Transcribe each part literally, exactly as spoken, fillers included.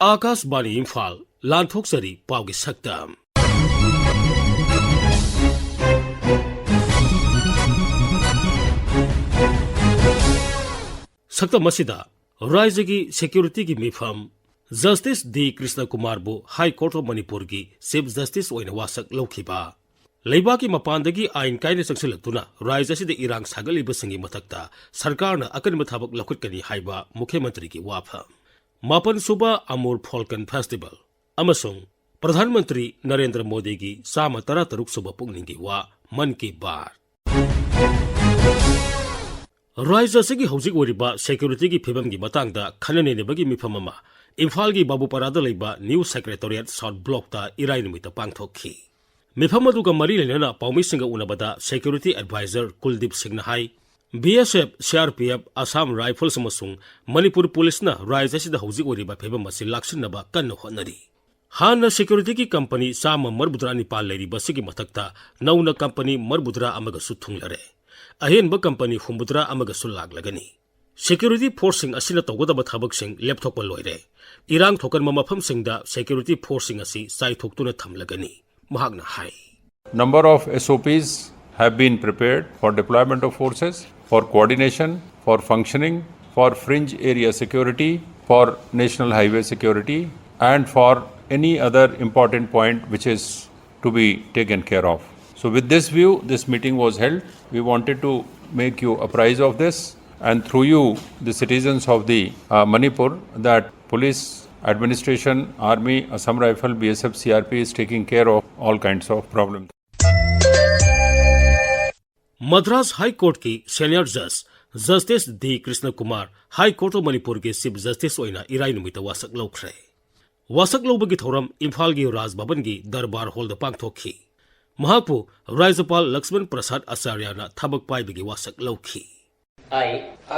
ꯑꯥꯀꯥꯁꯕꯥꯅꯤ ꯏꯝꯐꯥꯜ, ꯂꯥꯟꯊꯣꯛꯆꯔꯤ ꯄꯥꯎꯒꯤ ꯁꯛꯇꯝ꯫ ꯁꯛꯇꯝ ꯑꯁꯤꯗ ꯔꯥꯖ꯭ꯌꯒꯤ ꯁꯦꯀ꯭ꯌꯨꯔꯤꯇꯤꯒꯤ ꯃꯤꯐꯝ ꯖꯁꯇꯤꯁ ꯗꯤ ꯀ꯭ꯔꯤꯁꯅ ꯀꯨꯃꯥꯔꯕꯨ ꯍꯥꯏ ꯀꯣꯔꯠ ꯑꯣꯐ ꯃꯅꯤꯄꯨꯔꯒꯤ ꯆꯤꯐ ꯖꯁꯇꯤꯁ ꯑꯣꯏꯅ ꯋꯥꯁꯛ ꯂꯧꯈꯤꯕ꯫ ꯂꯩꯕꯥꯛꯀꯤ ꯃꯄꯥꯟꯗꯒꯤ ꯑꯥꯏꯟ ꯀꯥꯏꯅ ꯆꯪꯁꯤꯜꯂꯛꯇꯨꯅ ꯔꯥꯖ꯭ꯌ ꯑꯁꯤꯗ ꯏꯔꯥꯡ ꯁꯥꯒꯠꯂꯤꯕꯁꯤꯡꯒꯤ ꯃꯊꯛꯇ ꯁꯔꯀꯥꯔꯅ ꯑꯀꯟꯕ ꯊꯕꯛ ꯂꯧꯈꯠꯀꯅꯤ ꯍꯥꯏꯕ ꯃꯨꯈ꯭ꯌ ꯃꯟꯇ꯭ꯔꯤꯒꯤ ꯋꯥꯐꯝ꯫ ꯃꯥꯄꯟ ꯁꯨꯕ ꯑꯃꯨꯔ ꯐꯣꯜꯀꯟ ꯐꯦꯁꯇꯤꯚꯦꯜ ꯑꯃꯁꯨꯡ ꯄ꯭ꯔꯙꯥꯟ ꯃꯟꯇ꯭ꯔꯤ ꯅꯔꯦꯟꯗ꯭ꯔ ꯃꯣꯗꯤꯒꯤ ꯆꯥꯝꯃ ꯇꯔꯥ ꯇꯔꯨꯛ ꯁꯨꯕ ꯄꯨꯛꯅꯤꯡꯒꯤ ꯋꯥ, ꯃꯟ ꯀꯤ ꯕꯥꯠ꯫ ꯔꯥꯖ꯭ꯌ ꯑꯁꯤꯒꯤ ꯍꯧꯖꯤꯛ ꯑꯣꯏꯔꯤꯕ ꯁꯦꯀ꯭ꯌꯨꯔꯤꯇꯤꯒꯤ ꯐꯤꯕꯝꯒꯤ ꯃꯇꯥꯡꯗ ꯈꯟꯅ ꯅꯩꯅꯕꯒꯤ ꯃꯤꯐꯝ ꯑꯃ ꯏꯝꯐꯥꯜꯒꯤ ꯕꯥꯕꯨꯄꯥꯔꯥꯗ ꯂꯩꯕ ꯅ꯭ꯌꯨ ꯁꯦꯀ꯭ꯔꯦꯇꯔꯤꯌꯦꯠ ꯁꯥꯎꯠ ꯕ꯭ꯂꯣꯛꯇ ꯏꯔꯥꯏ ꯅꯨꯃꯤꯠꯇ ꯄꯥꯡꯊꯣꯛꯈꯤ꯫ ꯃꯤꯐꯝ ꯑꯗꯨꯒ ꯃꯔꯤ ꯂꯩꯅꯅ ꯄꯥꯎꯃꯤꯁꯤꯡꯒ ꯎꯅꯕꯗ ꯁꯦꯀ꯭ꯌꯨꯔꯤꯇꯤ ꯑꯦꯗꯚꯥꯏꯖꯔ ꯀꯨꯜꯗꯤꯞ ꯁꯤꯡꯅ ꯍꯥꯏ, B S F, C R P F, Assam rifles ꯑꯃꯁꯨꯡ ꯃꯅꯤꯄꯨꯔ ꯄꯨꯂꯤꯁꯅ ꯔꯥꯖ꯭ꯌ ꯑꯁꯤꯗ ꯍꯧꯖꯤꯛ ꯑꯣꯏꯔꯤꯕ ꯐꯤꯕꯝ ꯑꯁꯤ ꯂꯥꯛꯁꯤꯟꯅꯕ ꯀꯟꯅ ꯍꯣꯠꯅꯔꯤ꯫ ꯍꯥꯟꯅ ꯁꯦꯀ꯭ꯌꯨꯔꯤꯇꯤꯒꯤ ꯀꯝꯄꯅꯤ ꯆꯥꯝꯃ ꯃꯔꯤꯐꯨꯇꯔꯥ ꯅꯤꯄꯥꯜ ꯂꯩꯔꯤꯕꯁꯤꯒꯤ ꯃꯊꯛꯇ ꯅꯧꯅ ꯀꯝꯄꯅꯤ ꯃꯔꯤꯐꯨꯇꯔꯥ ꯑꯃꯒꯁꯨ ꯊꯨꯡꯂꯔꯦ꯫ ꯑꯍꯦꯟꯕ ꯀꯝꯄꯅꯤ ꯍꯨꯝꯐꯨꯇꯔꯥ ꯑꯃꯒꯁꯨ ꯂꯥꯛꯂꯒꯅꯤ꯫ ꯁꯦꯀ꯭ꯌꯨꯔꯤꯇꯤ ꯐꯣꯔꯁꯁꯤꯡ ꯑꯁꯤꯅ ꯇꯧꯒꯗꯕ ꯊꯕꯛꯁꯤꯡ ꯂꯦꯞꯊꯣꯛꯄ ꯂꯣꯏꯔꯦ꯫ ꯏꯔꯥꯡ ꯊꯣꯛꯀꯟꯕ ꯃꯐꯝꯁꯤꯡꯗ ꯁꯦꯀ꯭ꯌꯨꯔꯤꯇꯤ ꯐꯣꯔꯁꯁꯤꯡ ꯑꯁꯤ ꯆꯥꯏꯊꯣꯛꯇꯨꯅ ꯊꯝꯂꯒꯅꯤ, ꯃꯍꯥꯛꯅ ꯍꯥꯏ꯫ Number of S O Ps have been prepared for deployment of forces, for coordination, for functioning, for fringe area security, for national highway security, and for any other important point which is to be taken care of. So, with this view, this meeting was held. We wanted to make you apprise of this, and through you, the citizens of the uh, Manipur, that police, administration, army, Assam Rifle, B S F, C R P is taking care of all kinds of problems. Madras high ꯀꯣꯔꯠꯀꯤ senior ꯖꯖ justice D Krishna Kumar high court of ꯃꯅꯤꯄꯨꯔꯒꯤ chief justice ꯑꯣꯏꯅ ꯏꯔꯥꯏ ꯅꯨꯃꯤꯠꯇ ꯋꯥꯁꯛ ꯂꯧꯈ꯭ꯔꯦ꯫ ꯋꯥꯁꯛ ꯂꯧꯕꯒꯤ ꯊꯧꯔꯝ ꯏꯝꯐꯥꯜꯒꯤ ꯔꯥꯖ ꯚꯕꯟꯒꯤ ꯗꯔꯕꯥꯔ ꯍꯣꯜꯗ ꯄꯥꯡꯊꯣꯛꯈꯤ꯫ ꯃꯍꯥꯛꯄꯨ ꯔꯥꯖ꯭ꯌꯄꯥꯜ ꯂꯛꯁꯃꯟ ꯄ꯭ꯔꯁꯥꯗ ꯑꯆꯥꯔꯌꯥꯅ ꯊꯕꯛ ꯄꯥꯏꯕꯒꯤ ꯋꯥꯁꯛ ꯂꯧꯈꯤ꯫ I,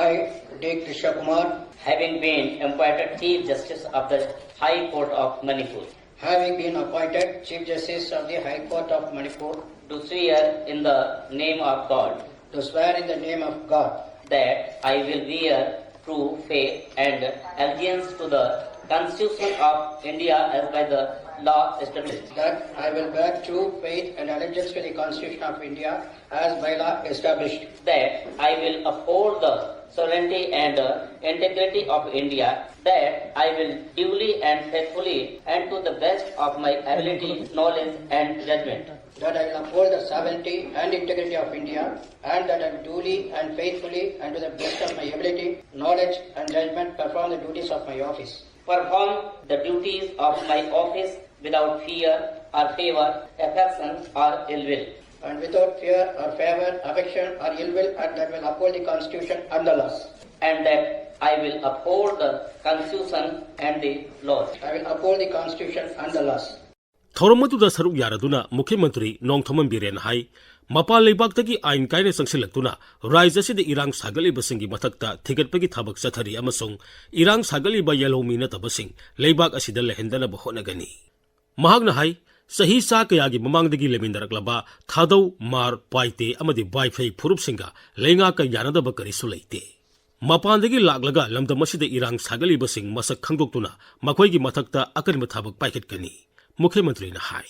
I, D Krishna Kumar, having been appointed Chief Justice of the High Court of Manipur, having been appointed Chief Justice of the High Court of Manipur, do swear in the name of God, do swear in the name of God, that I will bear true faith and allegiance to the Constitution of India as by the law established. That I will bear true faith and allegiance to the Constitution of India as by law established. That I will uphold the sovereignty and uh, integrity of India. That I will duly and faithfully and to the best of my ability, knowledge, and judgment. That I will uphold the sovereignty and integrity of India, and that I will duly and faithfully and to the best of my ability, knowledge, and judgment perform the duties of my office. Perform the duties of my office without fear or favor, affection or ill will. And without fear or favor, affection or ill will, and that will uphold the Constitution and the laws. And that I will uphold the Constitution and the laws. I will uphold the Constitution and the laws. ꯊꯧꯔꯝ ꯑꯗꯨꯗ ꯁꯔꯨꯛ ꯌꯥꯔꯗꯨꯅ ꯃꯨꯈ꯭ꯌ ꯃꯟꯇ꯭ꯔꯤ ꯅꯣꯡꯊꯣꯝꯕꯝ ꯕꯤꯔꯦꯟ ꯍꯥꯏ, ꯃꯄꯥꯟ ꯂꯩꯕꯥꯛꯇꯒꯤ ꯑꯥꯏꯟ ꯀꯥꯏꯅ ꯆꯪꯁꯤꯜꯂꯛꯇꯨꯅ ꯔꯥꯖ꯭ꯌ ꯑꯁꯤꯗ ꯏꯔꯥꯡ ꯁꯥꯒꯠꯂꯤꯕꯁꯤꯡꯒꯤ ꯃꯊꯛꯇ ꯊꯤꯒꯠꯄꯒꯤ ꯊꯕꯛ ꯆꯠꯊꯔꯤ ꯑꯃꯁꯨꯡ ꯏꯔꯥꯡ ꯁꯥꯒꯠꯂꯤꯕ ꯌꯦꯜꯍꯧꯃꯤ ꯅꯠꯇꯕꯁꯤꯡ ꯂꯩꯕꯥꯛ ꯑꯁꯤꯗ ꯂꯩꯍꯟꯗꯅꯕ ꯍꯣꯠꯅꯒꯅꯤ꯫ ꯃꯍꯥꯛꯅ ꯍꯥꯏ, ꯆꯍꯤ ꯆꯥ ꯀꯌꯥꯒꯤ ꯃꯃꯥꯡꯗꯒꯤ ꯂꯩꯃꯤꯟꯅꯔꯛꯂꯕ ꯊꯥꯗꯧ, ꯃꯥꯔ, ꯄꯥꯏꯇꯦ ꯑꯃꯗꯤ ꯕꯥꯏꯐꯩ ꯐꯨꯔꯨꯞꯁꯤꯡꯒ ꯂꯩꯉꯥꯛꯀ ꯌꯥꯅꯗꯕ ꯀꯔꯤꯁꯨ ꯂꯩꯇꯦ꯫ ꯃꯄꯥꯟꯗꯒꯤ ꯂꯥꯛꯂꯒ ꯂꯝꯗꯝ ꯑꯁꯤꯗ ꯏꯔꯥꯡ ꯁꯥꯒꯠꯂꯤꯕꯁꯤꯡ ꯃꯁꯛ ꯈꯪꯗꯣꯛꯇꯨꯅ ꯃꯈꯣꯏꯒꯤ ꯃꯊꯛꯇ ꯑꯀꯟꯕ ꯊꯕꯛ ꯄꯥꯏꯈꯠꯀꯅꯤ꯫ ꯃꯨꯈ꯭ꯌ ꯃꯟꯇ꯭ꯔꯤꯅ ꯍꯥꯏ꯫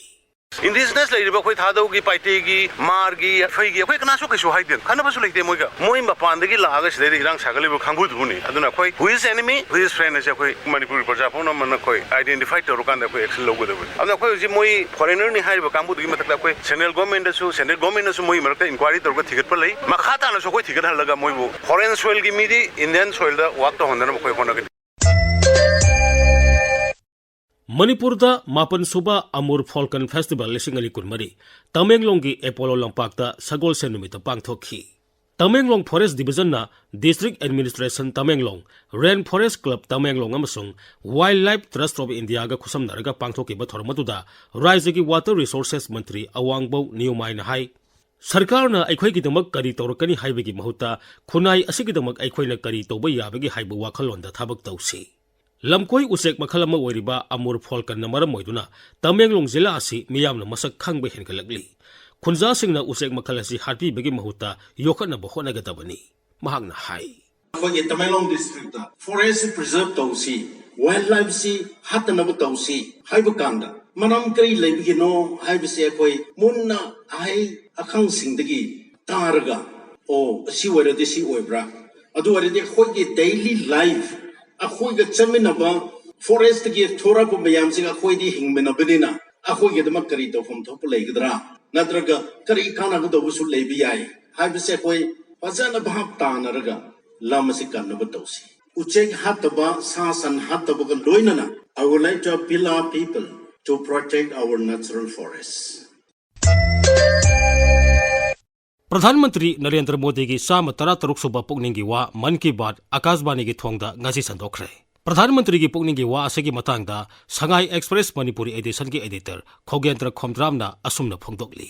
Indigenous ꯂꯩꯔꯤꯕ ꯑꯩꯈꯣꯏ ꯊꯥꯗꯧꯒꯤ, ꯄꯥꯏꯇꯦꯒꯤ, ꯃꯥꯔꯒꯤ, ꯐꯩꯒꯤ ꯑꯩꯈꯣꯏ ꯀꯅꯥꯁꯨ ꯀꯩꯁꯨ ꯍꯥꯏꯗꯦ, ꯈꯟꯅꯕꯁꯨ ꯂꯩꯇꯦ ꯃꯣꯏꯒ꯫ ꯃꯣꯏ ꯃꯄꯥꯟꯗꯒꯤ ꯂꯥꯛꯑꯒ ꯁꯤꯗꯩꯗ ꯏꯔꯥꯡ ꯁꯥꯒꯠꯂꯤꯕ ꯀꯥꯡꯕꯨꯗꯨꯕꯨꯅꯤ꯫ ꯑꯗꯨꯅ ꯑꯩꯈꯣꯏ who is enemy, who is friend ꯍꯥꯏꯁꯦ ꯑꯩꯈꯣꯏ ꯃꯅꯤꯄꯨꯔꯒꯤ ꯄ꯭ꯔꯖꯥ ꯄꯨꯝꯅꯃꯛꯅ ꯑꯩꯈꯣꯏ identify ꯇꯧꯔꯀꯥꯟꯗ ꯑꯩꯈꯣꯏ action ꯂꯧꯒꯗꯕꯅꯤ꯫ ꯑꯗꯨꯅ ꯑꯩꯈꯣꯏ ꯍꯧꯖꯤꯛ ꯃꯣꯏ foreigner ꯅꯤ ꯍꯥꯏꯔꯤꯕ ꯀꯥꯡꯕꯨꯗꯨꯒꯤ ꯃꯊꯛꯇ ꯑꯩꯈꯣꯏ central government ꯗꯁꯨ, central government ꯅꯁꯨ ꯃꯣꯏꯒꯤ ꯃꯔꯛꯇ inquiry ꯇꯧꯔꯒ ꯊꯤꯒꯠꯄ ꯂꯩ꯫ ꯃꯈꯥ ꯇꯥꯅꯁꯨ ꯑꯩꯈꯣꯏ ꯊꯤꯒꯠꯍꯜꯂꯒ ꯃꯣꯏꯕꯨ foreign soil ꯒꯤ ꯃꯤꯗꯤ Indian soil ꯗ work ꯇꯧꯍꯟꯗꯅꯕ ꯑꯩꯈꯣꯏ ꯍꯣꯠꯅꯒꯅꯤ꯫ ꯃꯅꯤꯄꯨꯔꯗ ꯃꯥꯄꯟ ꯁꯨꯕ ꯑꯃꯨꯔ ꯐꯣꯜꯀꯟ ꯐꯦꯁꯇꯤꯚꯦꯜ ꯂꯤꯁꯤꯡ ꯑꯅꯤ ꯀꯨꯟꯃꯔꯤ ꯇꯃꯦꯡꯂꯣꯡꯒꯤ ꯑꯦꯄꯣꯂꯣ ꯂꯝꯄꯥꯛꯇ ꯁꯒꯣꯜꯁꯦꯟ ꯅꯨꯃꯤꯠꯇ ꯄꯥꯡꯊꯣꯛꯈꯤ꯫ ꯇꯃꯦꯡꯂꯣꯡ ꯐꯣꯔꯦꯁ ꯗꯤꯚꯤꯖꯟꯅ District Administration Tamenglong, Rain Forest Club Tamenglong ꯑꯃꯁꯨꯡ Wildlife Trust of India ꯒ ꯈꯨꯠꯁꯝꯅꯔꯒ ꯄꯥꯡꯊꯣꯛꯈꯤꯕ ꯊꯧꯔꯝ ꯑꯗꯨꯗ ꯔꯥꯖ꯭ꯌꯒꯤ Water Resources ꯃꯟꯇ꯭ꯔꯤ ꯑꯋꯥꯡꯕꯧ ꯅꯤꯌꯣꯃꯥꯏꯅ ꯍꯥꯏ, ꯁꯔꯀꯥꯔꯅ ꯑꯩꯈꯣꯏꯒꯤꯗꯃꯛ ꯀꯔꯤ ꯇꯧꯔꯛꯀꯅꯤ ꯍꯥꯏꯕꯒꯤ ꯃꯍꯨꯠꯇ ꯈꯨꯟꯅꯥꯏ ꯑꯁꯤꯒꯤꯗꯃꯛ ꯑꯩꯈꯣꯏꯅ ꯀꯔꯤ ꯇꯧꯕ ꯌꯥꯕꯒꯦ ꯍꯥꯏꯕ ꯋꯥꯈꯜꯂꯣꯟꯗ ꯊꯕꯛ ꯇꯧꯁꯤ꯫ ꯂꯝꯀꯣꯏ ꯎꯆꯦꯛ ꯃꯈꯜ ꯑꯃ ꯑꯣꯏꯔꯤꯕ ꯑꯃꯨꯔ ꯐꯣꯜꯀꯟꯅ ꯃꯔꯝ ꯑꯣꯏꯗꯨꯅ ꯇꯃꯦꯡꯂꯣꯡ ꯖꯤꯂꯥ ꯑꯁꯤ ꯃꯤꯌꯥꯝꯅ ꯃꯁꯛ ꯈꯪꯕ ꯍꯦꯟꯒꯠꯂꯛꯂꯤ꯫ ꯈꯨꯟꯖꯥꯁꯤꯡꯅ ꯎꯆꯦꯛ ꯃꯈꯜ ꯑꯁꯤ ꯍꯥꯠꯄꯤꯕꯒꯤ ꯃꯍꯨꯠꯇ ꯌꯣꯛꯈꯠꯅꯕ ꯍꯣꯠꯅꯒꯗꯕꯅꯤ, ꯃꯍꯥꯛꯅ ꯍꯥꯏ꯫ ꯑꯩꯈꯣꯏꯒꯤ ꯇꯃꯦꯡꯂꯣꯡ district ꯇ forest ꯁꯤ preserve ꯇꯧꯁꯤ, ꯋꯥꯏꯜ ꯂꯥꯏꯐꯁꯤ ꯍꯥꯠꯇꯅꯕ ꯇꯧꯁꯤ ꯍꯥꯏꯕ ꯀꯥꯟꯗ ꯃꯔꯝ ꯀꯔꯤ ꯂꯩꯕꯒꯤꯅꯣ ꯍꯥꯏꯕꯁꯤ ꯑꯩꯈꯣꯏ ꯃꯨꯟꯅ ꯑꯍꯩ ꯑꯈꯪꯁꯤꯡꯗꯒꯤ ꯇꯥꯔꯒ, ꯑꯣ, ꯑꯁꯤ ꯑꯣꯏꯔꯗꯤ ꯁꯤ ꯑꯣꯏꯕ꯭ꯔꯥ, ꯑꯗꯨ ꯑꯣꯏꯔꯗꯤ ꯑꯩꯈꯣꯏꯒꯤ ꯗꯦꯂꯤ ꯂꯥꯏꯐ, ꯑꯩꯈꯣꯏꯒ ꯆꯠꯃꯤꯟꯅꯕ ꯐꯣꯔꯦꯁꯇꯒꯤ ꯊꯣꯔꯛꯄ ꯃꯌꯥꯝꯁꯤꯒ ꯑꯩꯈꯣꯏꯗꯤ ꯍꯤꯡꯃꯤꯟꯅꯕꯅꯤꯅ ꯑꯩꯈꯣꯏꯒꯤꯗꯃꯛ ꯀꯔꯤ ꯇꯧꯐꯝ ꯊꯣꯛꯄ ꯂꯩꯒꯗ꯭ꯔꯥ, ꯅꯠꯇ꯭ꯔꯒ ꯀꯔꯤ ꯀꯥꯟꯅꯒꯗꯧꯕꯁꯨ ꯂꯩꯕ ꯌꯥꯏ ꯍꯥꯏꯕꯁꯦ ꯑꯩꯈꯣꯏ ꯐꯖꯅ ꯚꯥꯞ ꯇꯥꯅꯔꯒ ꯂꯝ ꯑꯁꯤ ꯀꯟꯅꯕ ꯇꯧꯁꯤ꯫ ꯎꯆꯦꯛ ꯍꯥꯠꯇꯕ, ꯁꯥ ꯁꯟ ꯍꯥꯠꯇꯕꯒ ꯂꯣꯏꯅꯅ, I would like to appeal our people to protect our natural forests. Pradhan Mantri Narendra ꯃꯣꯗꯤꯒꯤ ꯆꯥꯝꯃ ꯇꯔꯥ ꯇꯔꯨꯛ ꯁꯨꯕ ꯄꯨꯛꯅꯤꯡꯒꯤ ꯋꯥ ꯃꯟ ꯀꯤ ꯕꯥꯠ ꯑꯀꯥꯁꯕꯥꯅꯤꯒꯤ ꯊꯣꯡꯗ ꯉꯁꯤ ꯁꯟꯗꯣꯛꯈ꯭ꯔꯦ꯫ ꯄ꯭ꯔꯙꯥꯟ ꯃꯟꯇ꯭ꯔꯤꯒꯤ ꯄꯨꯛꯅꯤꯡꯒꯤ ꯋꯥ ꯑꯁꯤꯒꯤ ꯃꯇꯥꯡꯗ ꯁꯉꯥꯏ ꯑꯦꯛꯁꯄ꯭ꯔꯦꯁ ꯃꯅꯤꯄꯨꯔꯤ ꯑꯦꯗꯤꯁꯟꯒꯤ ꯑꯦꯗꯤꯇꯔ ꯈꯣꯒꯦꯟꯗ꯭ꯔ ꯈꯣꯝꯗ꯭ꯔꯥꯝꯅ ꯑꯁꯨꯝꯅ ꯐꯣꯡꯗꯣꯛꯂꯤ꯫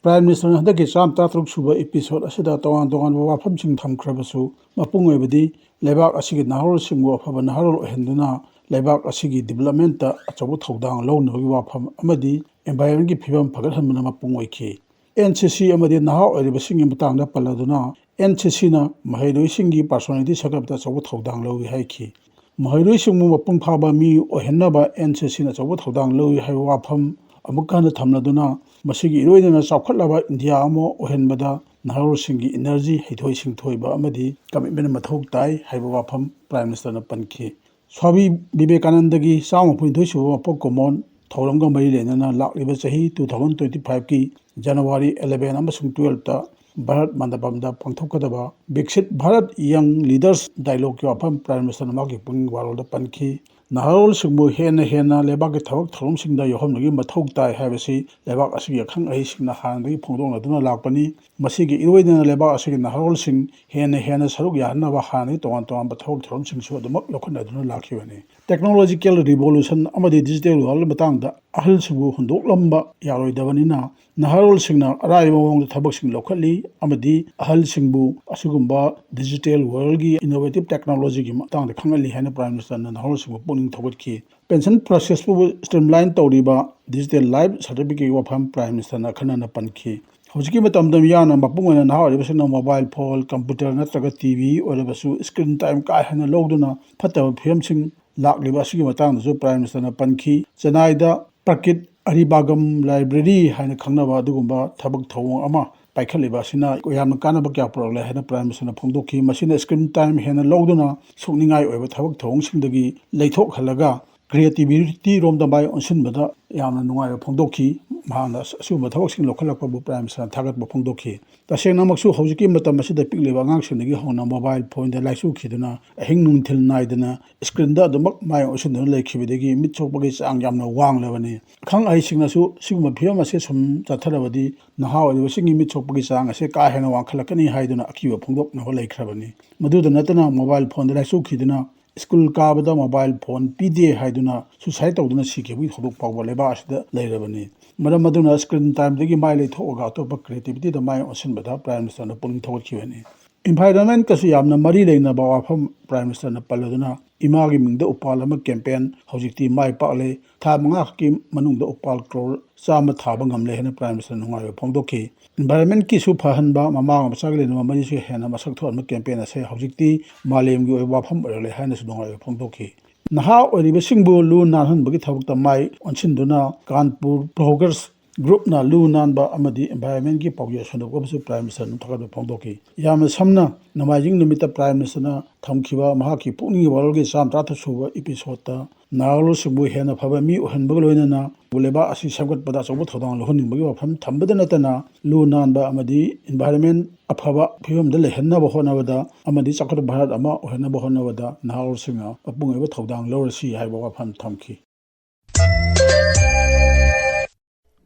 ꯄ꯭ꯔꯥꯏꯝ ꯃꯤꯅꯤꯁꯇꯔꯅ ꯍꯟꯗꯛꯀꯤ ꯆꯥꯝꯃ ꯇꯔꯥꯇꯔꯨꯛ ꯁꯨꯕ ꯏꯄꯤꯁꯣꯗ ꯑꯁꯤꯗ ꯇꯣꯉꯥꯟ ꯇꯣꯉꯥꯟꯕ ꯋꯥꯐꯝꯁꯤꯡ ꯊꯝꯈ꯭ꯔꯕꯁꯨ, ꯃꯄꯨꯡ ꯑꯣꯏꯕꯗꯤ ꯂꯩꯕꯥꯛ ꯑꯁꯤꯒꯤ ꯅꯍꯥꯔꯣꯜꯁꯤꯡꯕꯨ ꯑꯐꯕ ꯅꯍꯥꯔꯣꯜ ꯑꯣꯏꯍꯟꯗꯨꯅ ꯂꯩꯕꯥꯛ ꯑꯁꯤꯒꯤ ꯗꯤꯕꯂꯞꯃꯦꯟꯇ ꯑꯆꯧꯕ ꯊꯧꯗꯥꯡ ꯂꯧꯅꯕꯒꯤ ꯋꯥꯐꯝ ꯑꯃꯗꯤ ꯑꯦꯟꯚꯥꯏꯔꯟꯃꯦꯟꯒꯤ ꯐꯤꯕꯝ ꯐꯒꯠꯍꯟꯕꯅ ꯃꯄꯨꯡ ꯑꯣꯏꯈꯤ꯫ ꯑꯦꯟ ꯁꯤ ꯁꯤ ꯑꯃꯗꯤ ꯅꯍꯥ ꯑꯣꯏꯔꯤꯕꯁꯤꯡꯒꯤ ꯃꯇꯥꯡꯗ ꯄꯜꯂꯗꯨꯅ, ꯑꯦꯟ ꯁꯤ ꯁꯤꯅ ꯃꯍꯩꯔꯣꯏꯁꯤꯡꯒꯤ ꯄꯥꯔꯁꯣꯅꯦꯂꯤꯇꯤ ꯁꯦꯝꯒꯠꯄꯗ ꯑꯆꯧꯕ ꯊꯧꯗꯥꯡ ꯂꯧꯏ ꯍꯥꯏꯈꯤ꯫ ꯃꯍꯩꯔꯣꯏꯁꯤꯡꯕꯨ ꯃꯄꯨꯡ ꯐꯥꯕ ꯃꯤ ꯑꯣꯏꯍꯟꯅꯕ ꯑꯦꯟ ꯁꯤ ꯁꯤꯅ ꯑꯆꯧꯕ ꯊꯧꯗꯥꯡ ꯂꯧꯏ ꯍꯥꯏꯕ ꯋꯥꯐꯝ ꯑꯃꯨꯛꯀ ꯍꯟꯅ ꯊꯝꯂꯗꯨꯅ, ꯃꯁꯤꯒꯤ ꯏꯔꯣꯏꯅꯅ ꯆꯥꯎꯈꯠꯂꯕ ꯏꯟꯗꯤꯌꯥ ꯑꯃ ꯑꯣꯏꯍꯟꯕꯗ ꯅꯍꯥꯔꯣꯜꯁꯤꯡꯒꯤ ꯏꯅꯔꯖꯤ, ꯍꯩꯊꯣꯏ ꯁꯤꯡꯊꯣꯏꯕ ꯑꯃꯗꯤ ꯀꯃꯤꯠꯃꯦꯟ ꯃꯊꯧ ꯇꯥꯏ ꯍꯥꯏꯕ ꯋꯥꯐꯝ ꯄ꯭ꯔꯥꯏꯝ ꯃꯤꯅꯤꯁꯇꯔꯅ ꯄꯟꯈꯤ꯫ ꯁ꯭ꯋꯥꯃꯤ ꯕꯤꯕꯦꯀꯥꯅꯟꯗꯒꯤ ꯆꯥꯝꯃ ꯍꯨꯝꯐꯨꯅꯤꯊꯣꯏ ꯁꯨꯕ ꯃꯄꯣꯛ ꯀꯨꯝꯑꯣꯟ ꯊꯧꯔꯝꯒ ꯃꯔꯤ ꯂꯩꯅꯅ ꯂꯥꯛꯂꯤꯕ ꯆꯍꯤ two thousand twenty fiveꯀꯤ January eleven ꯑꯃꯁꯨꯡ twelveꯇ ꯚꯥꯔꯠ ꯃꯟꯗꯄꯝꯗ ꯄꯥꯡꯊꯣꯛꯀꯗꯕ ꯕꯤꯛꯁꯤꯠ ꯚꯥꯔꯠ ꯌꯪ ꯂꯤꯗꯔꯁ ꯗꯥꯏꯂꯣꯒꯀꯤ ꯋꯥꯐꯝ ꯄ꯭ꯔꯥꯏꯝ ꯃꯤꯅꯤꯁꯇꯔꯅ ꯃꯍꯥꯛꯀꯤ ꯄꯨꯛꯅꯤꯡ ꯋꯥꯔꯣꯜꯗ ꯄꯟꯈꯤ꯫ ꯅꯍꯥꯔꯣꯜꯁꯤꯡꯕꯨ ꯍꯦꯟꯅ ꯍꯦꯟꯅ ꯂꯩꯕꯥꯛꯀꯤ ꯊꯕꯛ ꯊꯧꯔꯝꯁꯤꯡꯗ ꯌꯥꯎꯍꯟꯕꯒꯤ ꯃꯊꯧ ꯇꯥꯏ ꯍꯥꯏꯕꯁꯤ ꯂꯩꯕꯥꯛ ꯑꯁꯤꯒꯤ ꯑꯈꯪ ꯑꯍꯩꯁꯤꯡꯅ ꯍꯥꯟꯅꯗꯒꯤ ꯐꯣꯡꯗꯣꯛꯅꯗꯨꯅ ꯂꯥꯛꯄꯅꯤ꯫ ꯃꯁꯤꯒꯤ ꯏꯔꯣꯏꯅꯅ ꯂꯩꯕꯥꯛ ꯑꯁꯤꯒꯤ ꯅꯍꯥꯔꯣꯜꯁꯤꯡ ꯍꯦꯟꯅ ꯍꯦꯟꯅ ꯁꯔꯨꯛ ꯌꯥꯍꯟꯅꯕ ꯍꯥꯟꯅꯗꯒꯤ ꯇꯣꯉꯥꯟ ꯇꯣꯉꯥꯟꯕ ꯊꯕꯛ ꯊꯧꯔꯝꯁꯤꯡꯁꯨ ꯑꯗꯨꯃꯛ ꯂꯧꯈꯠꯅꯗꯨꯅ ꯂꯥꯛꯈꯤꯕꯅꯤ꯫ ꯇꯦꯛꯅꯣꯂꯣꯖꯤꯀꯦꯜ ꯔꯤꯚꯣꯂꯨꯁꯟ ꯑꯃꯗꯤ ꯗꯤꯖꯤꯇꯦꯜ ꯋꯥꯔꯜꯗ ꯃꯇꯥꯡꯗ ꯑꯍꯜꯁꯤꯡꯕꯨ ꯍꯨꯟꯗꯣꯛꯂꯝꯕ ꯌꯥꯔꯣꯏꯗꯕꯅꯤꯅ, ꯅꯍꯥꯔꯣꯜꯁꯤꯡꯅ ꯑꯔꯥꯏꯕ ꯃꯑꯣꯡꯗ ꯊꯕꯛꯁꯤꯡ ꯂꯧꯈꯠꯂꯤ ꯑꯃꯗꯤ ꯑꯍꯜꯁꯤꯡꯕꯨ ꯑꯁꯤꯒꯨꯝꯕ ꯗꯤꯖꯤꯇꯦꯜ ꯋꯥꯔꯜꯒꯤ ꯏꯅꯣꯚꯦꯇꯤꯚ ꯇꯦꯛꯅꯣꯂꯣꯖꯤꯒꯤ ꯃꯇꯥꯡꯗ ꯈꯪꯍꯜꯂꯤ ꯍꯥꯏꯅ ꯄ꯭ꯔꯥꯏꯝ ꯃꯤꯅꯤꯁꯇꯔꯅ ꯅꯍꯥꯔꯣꯜꯁꯤꯡꯕꯨ ꯄꯨꯛꯅꯤꯡ ꯊꯧꯒꯠꯈꯤ꯫ ꯄꯦꯟꯁꯟ ꯄ꯭ꯔꯣꯁꯦꯁꯄꯨ ꯁ꯭ꯇ꯭ꯔꯤꯝꯂꯥꯏꯟ ꯇꯧꯔꯤꯕ ꯗꯤꯖꯤꯇꯦꯜ ꯂꯥꯏꯐ ꯁꯥꯔꯇꯤꯐꯤꯀꯦꯠꯀꯤ ꯋꯥꯐꯝ ꯄ꯭ꯔꯥꯏꯝ ꯃꯤꯅꯤꯁꯇꯔꯅ ꯑꯈꯟꯅꯅ ꯄꯟꯈꯤ꯫ ꯍꯧꯖꯤꯛꯀꯤ ꯃꯇꯝꯗ ꯃꯤꯌꯥꯝꯅ, ꯃꯄꯨꯡ ꯑꯣꯏꯅ ꯅꯍꯥ ꯑꯣꯏꯔꯤꯕꯁꯤꯡꯅ ꯃꯣꯕꯥꯏꯜ ꯐꯣꯟ, ꯀꯝꯄ꯭ꯌꯨꯇꯔ ꯅꯠꯇ꯭ꯔꯒ ꯇꯤ ꯚꯤ ꯑꯣꯏꯔꯕꯁꯨ ꯁ꯭ꯀ꯭ꯔꯤꯟ ꯇꯥꯏꯝ ꯀꯥ ꯍꯦꯟꯅ ꯂꯧꯗꯨꯅ ꯐꯠꯇꯕ ꯐꯤꯕꯝꯁꯤꯡ ꯂꯥꯛꯂꯤꯕ ꯑꯁꯤꯒꯤ ꯃꯇꯥꯡꯗꯁꯨ Prime Ministerꯅ ꯄꯟꯈꯤ꯫ ꯆꯦꯟꯅꯥꯏꯗ ꯄ꯭ꯔꯀꯤꯠ ꯑꯔꯤꯕꯥꯒꯝ ꯂꯥꯏꯕ꯭ꯔꯦꯔꯤ ꯍꯥꯏꯅ ꯈꯪꯅꯕ ꯑꯗꯨꯒꯨꯝꯕ ꯊꯕꯛ ꯊꯧꯑꯣꯡ ꯑꯃ ꯄꯥꯏꯈꯠꯂꯤꯕ ꯑꯁꯤꯅ ꯌꯥꯝꯅ ꯀꯥꯟꯅꯕ ꯀꯌꯥ ꯄꯨꯔꯛꯂꯦ ꯍꯥꯏꯅ Prime Ministerꯅ ꯐꯣꯡꯗꯣꯛꯈꯤ꯫ ꯃꯁꯤꯅ screen time ꯍꯦꯟꯅ ꯂꯧꯗꯨꯅ ꯁꯣꯛꯅꯤꯡꯉꯥꯏ ꯑꯣꯏꯕ ꯊꯕꯛ ꯊꯧꯑꯣꯡꯁꯤꯡꯗꯒꯤ ꯂꯩꯊꯣꯛꯍꯜꯂꯒ creativity ꯔꯣꯝꯗ ꯃꯥꯏ ꯑꯣꯟꯁꯤꯟꯕꯗ ꯌꯥꯝꯅ ꯅꯨꯡꯉꯥꯏꯕ ꯐꯣꯡꯗꯣꯛꯈꯤ꯫ ꯃꯍꯥꯛꯅ ꯑꯁꯤꯒꯨꯝꯕ ꯊꯕꯛꯁꯤꯡ ꯂꯧꯈꯠꯂꯛꯄꯕꯨ Prime Ministerꯅ ꯊꯥꯒꯠꯄ ꯐꯣꯡꯗꯣꯛꯈꯤ꯫ ꯇꯁꯦꯡꯅꯃꯛꯁꯨ ꯍꯧꯖꯤꯛꯀꯤ ꯃꯇꯝ ꯑꯁꯤꯗ ꯄꯤꯛꯂꯤꯕ ꯑꯉꯥꯡꯁꯤꯡꯗꯒꯤ ꯍꯧꯅ mobile phoneꯗ ꯂꯥꯏꯆꯨꯈꯤꯗꯨꯅ ꯑꯍꯤꯡ ꯅꯨꯡꯊꯤꯜ ꯅꯥꯏꯗꯅ screenꯗ ꯑꯗꯨꯃꯛ ꯃꯥꯏ ꯑꯣꯟꯁꯤꯟꯗꯨꯅ ꯂꯩꯈꯤꯕꯗꯒꯤ ꯃꯤꯠ ꯁꯣꯛꯄꯒꯤ ꯆꯥꯡ ꯌꯥꯝꯅ ꯋꯥꯡꯂꯕꯅꯤ꯫ ꯑꯈꯪ ꯑꯍꯩꯁꯤꯡꯅꯁꯨ ꯁꯤꯒꯨꯝꯕ ꯐꯤꯕꯝ ꯑꯁꯤ ꯁꯨꯝ ꯆꯠꯊꯔꯕꯗꯤ ꯅꯍꯥ ꯑꯣꯏꯔꯤꯕꯁꯤꯡꯒꯤ ꯃꯤꯠ ꯁꯣꯛꯄꯒꯤ ꯆꯥꯡ ꯑꯁꯤ ꯀꯥ ꯍꯦꯟꯅ ꯋꯥꯡꯈꯠꯂꯛꯀꯅꯤ ꯍꯥꯏꯗꯨꯅ ꯑꯀꯤꯕ ꯐꯣꯡꯗꯣꯛꯅꯕ ꯂꯩꯈ꯭ꯔꯕꯅꯤ꯫ ꯃꯗꯨꯗ ꯅꯠꯇꯅ mobile phoneꯗ ꯂꯥꯏꯆꯨꯈꯤꯗꯨꯅ school ꯀꯥꯕꯗ mobile phone ꯄꯤꯗꯦ ꯍꯥꯏꯗꯨꯅ suicide ꯇꯧꯗꯨꯅ ꯁꯤꯈꯤꯕꯒꯤ ꯊꯧꯗꯣꯛ ꯐꯥꯎꯕ ꯂꯩꯕꯥꯛ ꯑꯁꯤꯗ ꯂꯩꯔꯕꯅꯤ꯫ ꯃꯔꯝ ꯑꯗꯨꯅ screen timeꯗꯒꯤ ꯃꯥꯏ ꯂꯩꯊꯣꯛꯑꯒ ꯑꯇꯣꯞꯄ creativityꯗ ꯃꯥꯏ ꯑꯣꯟꯁꯤꯟꯕꯗ Prime Ministerꯅ ꯄꯨꯛꯅꯤꯡ ꯊꯧꯒꯠꯈꯤꯕꯅꯤ꯫ Environmentꯀꯁꯨ ꯌꯥꯝꯅ ꯃꯔꯤ ꯂꯩꯅꯕ ꯋꯥꯐꯝ Prime Ministerꯅ ꯄꯜꯂꯗꯨꯅ ꯏꯃꯥꯒꯤ ꯃꯤꯡꯗ ꯎꯄꯥꯜ ꯑꯃ campaign ꯍꯧꯖꯤꯛꯇꯤ ꯃꯥꯏ ꯄꯥꯛꯂꯦ꯫ ꯊꯥ ꯃꯉꯥ ꯈꯛꯀꯤ ꯃꯅꯨꯡꯗ ꯎꯄꯥꯜ crore ꯆꯥꯝꯃ ꯊꯥꯕ ꯉꯝꯂꯦ ꯍꯥꯏꯅ Prime Ministerꯅ ꯅꯨꯡꯉꯥꯏꯕ ꯐꯣꯡꯗꯣꯛꯈꯤ꯫ Environmentꯀꯤꯁꯨ ꯐꯍꯟꯕ, ꯃꯃꯥꯒ ꯃꯆꯥꯒ ꯂꯩꯅꯕ ꯃꯔꯤꯁꯨ ꯍꯦꯟꯅ ꯃꯁꯛ ꯊꯣꯛꯍꯟꯕ campaign ꯑꯁꯦ ꯍꯧꯖꯤꯛꯇꯤ ꯃꯥꯂꯦꯝꯒꯤ ꯑꯣꯏꯕ ꯋꯥꯐꯝ ꯑꯣꯏꯔꯛꯂꯦ ꯍꯥꯏꯅꯁꯨ ꯅꯨꯡꯉꯥꯏꯕ ꯐꯣꯡꯗꯣꯛꯈꯤ꯫ ꯅꯍꯥ ꯑꯣꯏꯔꯤꯕꯁꯤꯡꯕꯨ ꯂꯨ ꯅꯥꯟꯍꯟꯕꯒꯤ ꯊꯕꯛꯇ ꯃꯥꯏ ꯑꯣꯟꯁꯤꯟꯗꯨꯅ ꯀꯥꯟꯄꯨꯔ Progress groupꯅ ꯂꯨ ꯅꯥꯟꯕ ꯑꯃꯗꯤ environmentꯀꯤ ꯄꯥꯎꯖꯦꯜ ꯁꯟꯗꯣꯛꯄ ꯑꯃꯁꯨ Prime Ministerꯅ ꯊꯥꯒꯠꯄ ꯐꯣꯡꯗꯣꯛꯈꯤ꯫ ꯌꯥꯝꯅ ꯁꯝꯅ, ꯅꯣꯡꯃꯥꯏꯖꯤꯡ ꯅꯨꯃꯤꯠꯇ Prime Ministerꯅ ꯊꯝꯈꯤꯕ ꯃꯍꯥꯛꯀꯤ ꯄꯨꯛꯅꯤꯡꯒꯤ ꯋꯥꯔꯣꯜꯒꯤ ꯆꯥꯝꯃ ꯇꯔꯥꯇꯔꯨꯛ ꯁꯨꯕ episodeꯇ ꯅꯍꯥꯔꯣꯜꯁꯤꯡꯕꯨ ꯍꯦꯟꯅ ꯐꯕ ꯃꯤ ꯑꯣꯏꯍꯟꯕꯒ ꯂꯣꯏꯅꯅ ꯂꯩꯕꯥꯛ ꯑꯁꯤ ꯁꯦꯝꯒꯠꯄꯗ ꯑꯆꯧꯕ ꯊꯧꯗꯥꯡ ꯂꯧꯍꯟꯅꯤꯡꯕꯒꯤ ꯋꯥꯐꯝ ꯊꯝꯕꯗ ꯅꯠꯇꯅ, ꯂꯨ ꯅꯥꯟꯕ ꯑꯃꯗꯤ environment ꯑꯐꯕ ꯐꯤꯕꯝꯗ ꯂꯩꯍꯟꯅꯕ ꯍꯣꯠꯅꯕꯗ ꯑꯃꯗꯤ ꯆꯥꯎꯈꯠꯄ ꯚꯥꯔꯠ ꯑꯃ ꯑꯣꯏꯍꯟꯅꯕ ꯍꯣꯠꯅꯕꯗ ꯅꯍꯥꯔꯣꯜꯁꯤꯡꯅ ꯃꯄꯨꯡ ꯑꯣꯏꯕ ꯊꯧꯗꯥꯡ ꯂꯧꯔꯁꯤ ꯍꯥꯏꯕ ꯋꯥꯐꯝ ꯊꯝꯈꯤ꯫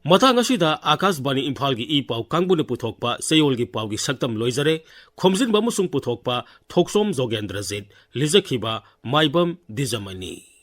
ꯃꯇꯥꯡ ꯑꯁꯤꯗ ꯑꯥꯀꯥꯁꯕꯥꯅꯤ ꯏꯝꯐꯥꯜꯒꯤ ꯏ ꯄꯥꯎ ꯀꯥꯡꯕꯨꯅ ꯄꯨꯊꯣꯛꯄ ꯆꯌꯣꯜꯒꯤ ꯄꯥꯎꯒꯤ ꯁꯛꯇꯝ ꯂꯣꯏꯖꯔꯦ꯫ ꯈꯣꯝꯖꯤꯟꯕ ꯑꯃꯁꯨꯡ ꯄꯨꯊꯣꯛꯄ ꯊꯣꯛꯆꯣꯝ ꯖꯣꯒꯦꯟꯗ꯭ꯔꯖꯤꯠ, ꯂꯤꯖꯈꯤꯕ ꯃꯥꯏꯕꯝ ꯗꯤꯖꯃꯅꯤ꯫